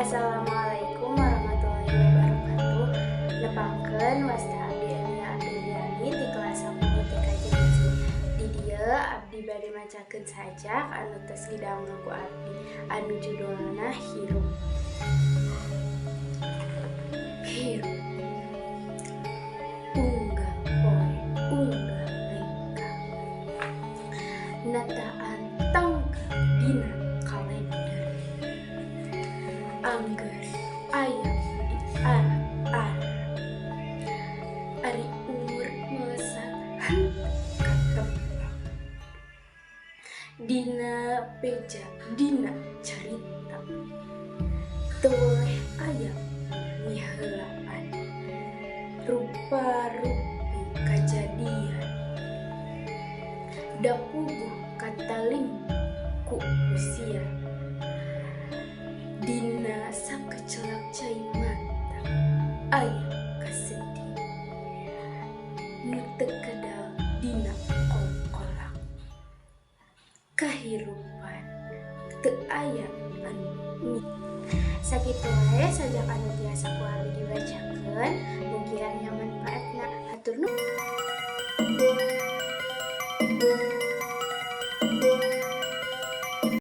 Assalamualaikum warahmatullahi wabarakatuh. Nepangkeun, wasta abdi Elia Apriliani ti kelas 10 TKJ. Di dieu abdi bade macakeun sajak anu tos didamel ku abdi anu judulna Hirup. Hirup. Unggal poe unggal lengkah. Nataan tanggal dina kalender. Angger aya di arak-arak. Ari umur melesat henteu katembak. Dina beja, dina carita. Teu weleh aya miheulaan. Rupa-rupi kajadian. Da puguh katalimpak ku usia. Dina sakecelak cai mata aya kasedih. Nu teu kedal dina kongkolak. Kahirupan teu aya anu. Sakitu wae sajak anu tiasa ku abdi dibacakeun, mugia nya.